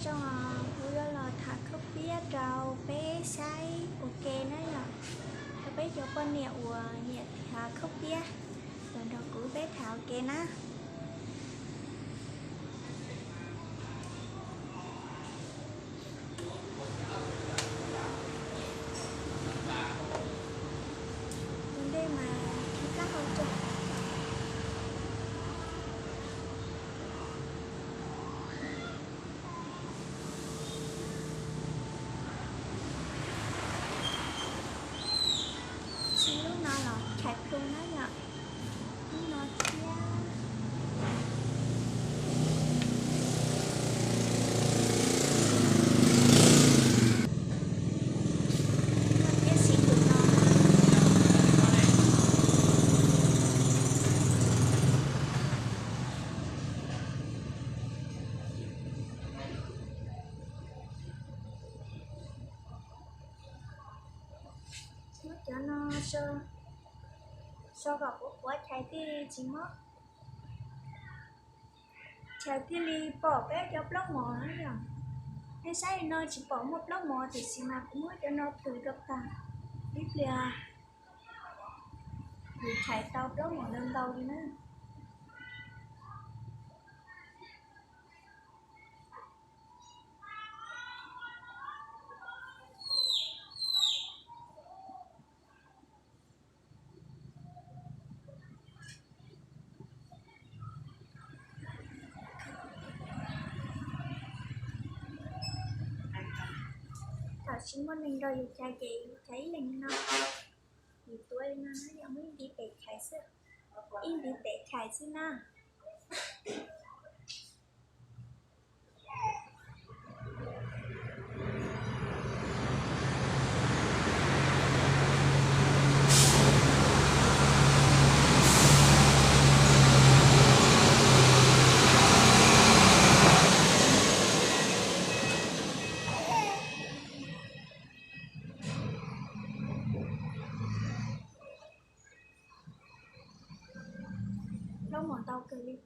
Zoo, kuv yuav los tham khaub piab rau peb saib ua ke na yom. Rau peb cov poj niam uas nyiam tham khaub piab, los nrog kuv peb tham ua ke na. Tus ntej mas kab hau tso. Tsis, lub no los chais plhu na yom. Lub no thiab. Thiab xim tus no. Muab cov no so, so kom qhuav qhuav chais thiaj li tsis mob, chais thiaj li pom peb cov plaub mos na yom. Nej saib li no tsis pom muaj plaub mos tiam sis mas kuv muab cov no twb rau tag ib pliag, kuv chais tau plaub mos ntau ntau li na. Thaum tsis muaj neeg nrog yus chais ces yus chais ib leeg li no, yus tuav li no na yom, muab ib ntiv tes chais xwb, ib ntiv tes chais xwb na. Plaub mos ntau kawg li.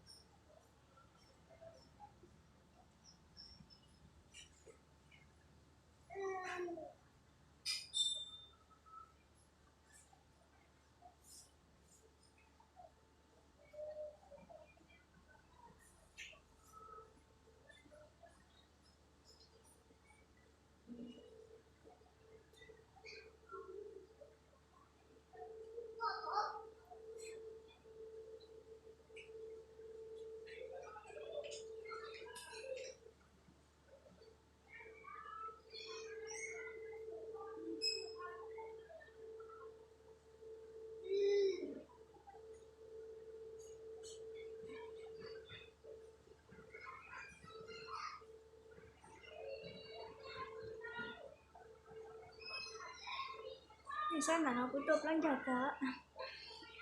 Nej saib ntawm no kuv tuaj plaub ncaug kawg,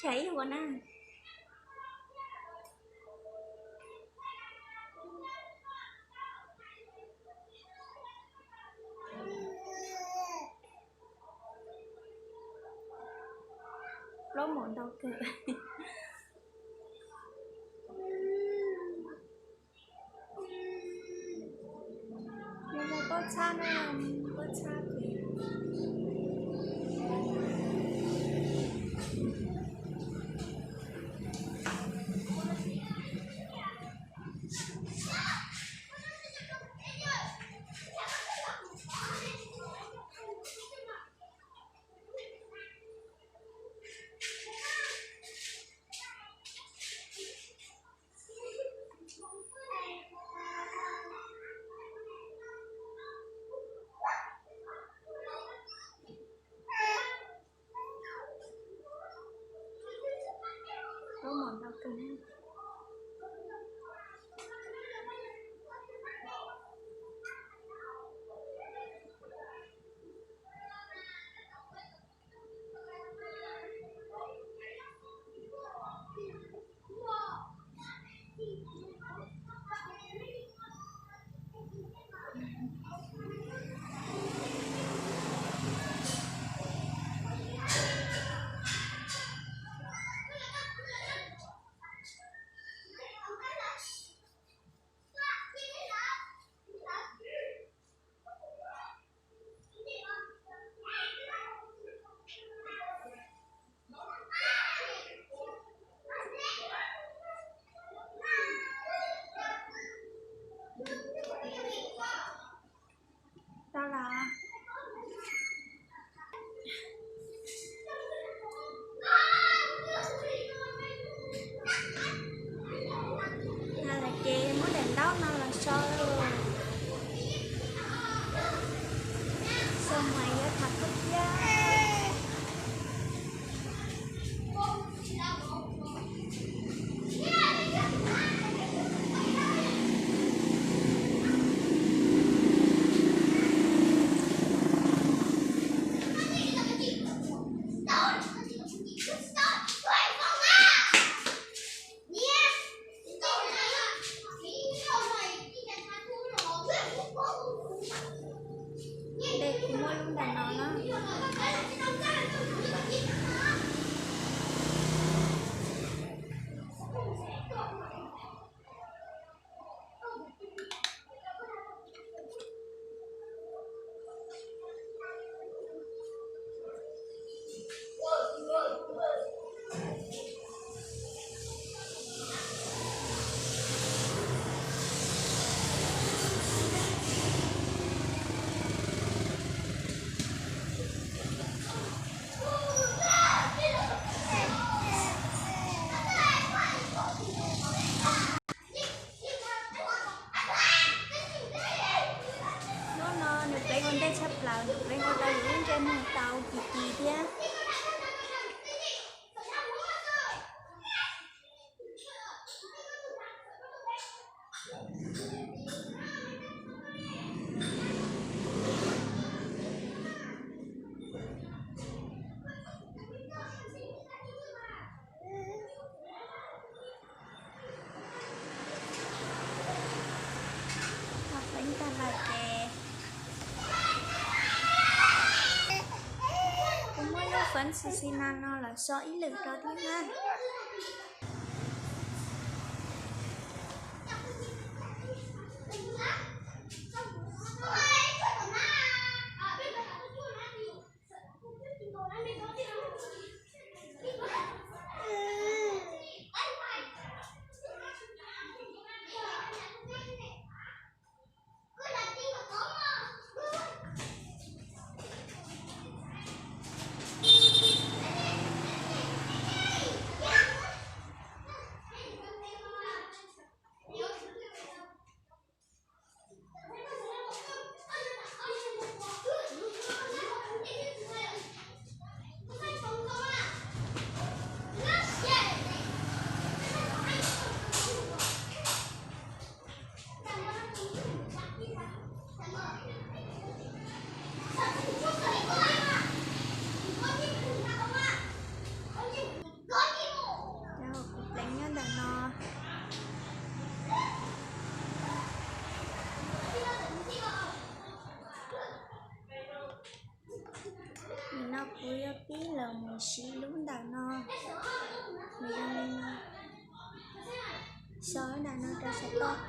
chais ib huam na. Plaub mos ntau kawg. Mus mus tuaj txhab na, mus mus tuaj txhab ces. Sau maiv yuav tham koj thiab. Ntawm kuv muaj lub ntawm no na. Hnub no nws pleev ua ntej tshaj plaws, nws pleev ua rau yus lub ntsej muag tau ci ci thiab. Tau pleev tag lawm ces kuv muab lub fawv xi xi nas no los so ib lwm rau thiab na. Cov hauv kuv pleev nyob ntawm no. Nim no kuv yuav pib los mus siv lub ntawm no, nws zoo li no. Sau ntawm no rau sawv daws.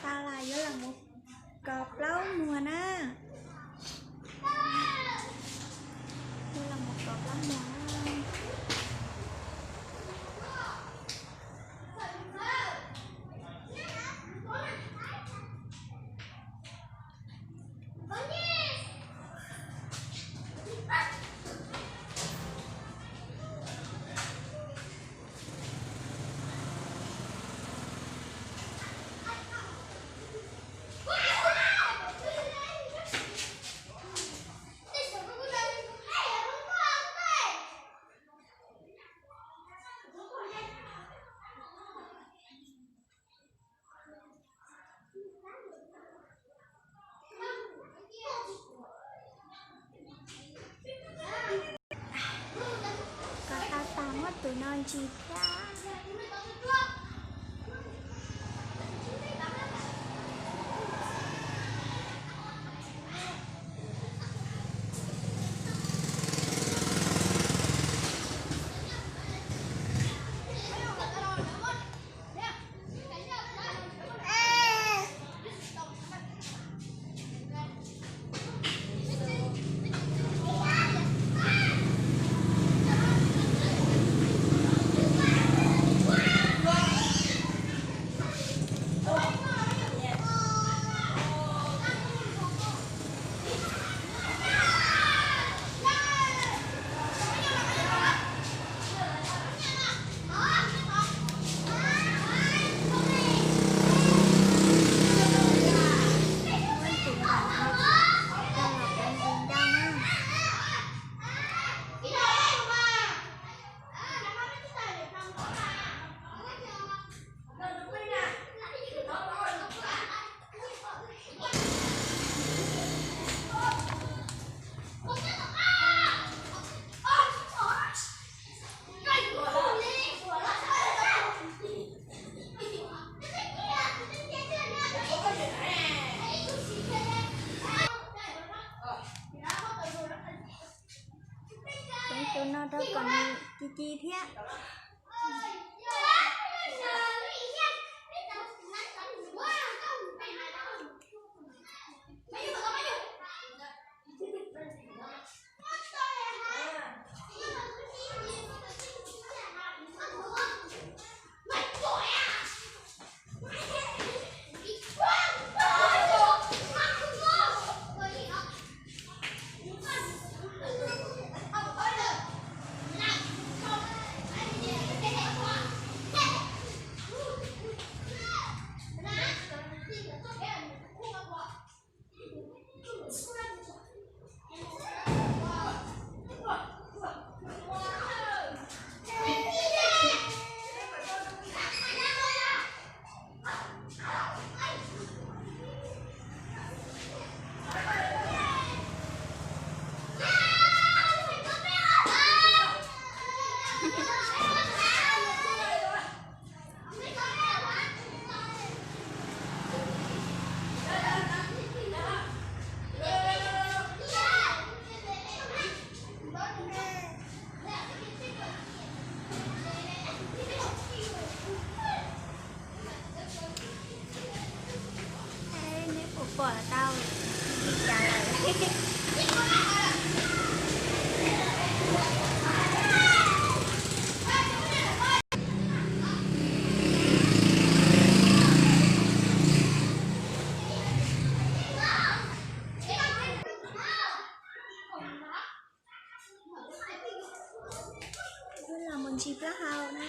Tas las yuav los mus kos plaub muag na. Yuav los mus kos plaub muag na. Ntsis thiab. Ceev tus no rau kom nws ci ci thiab. Neb puas pom tau li cas lawm? Wb los mus ntsis plaub hau na.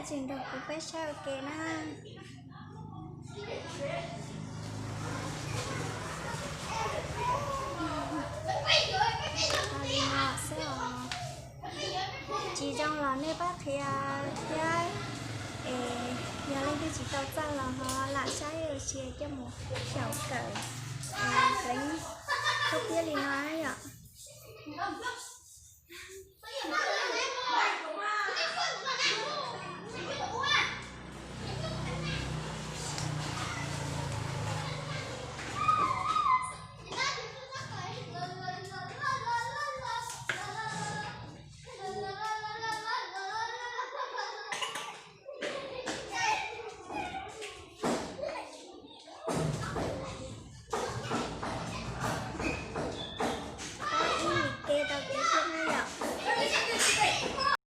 Tsis nrog kuv peb saib ua ke na. Li no xwb os. Tsis zoo los nej pab qhia thiab. Es yog leej twg tsis tau txawj los ho lam saib ua si coj mus xyaum kawm pleev khaub piab li no yom.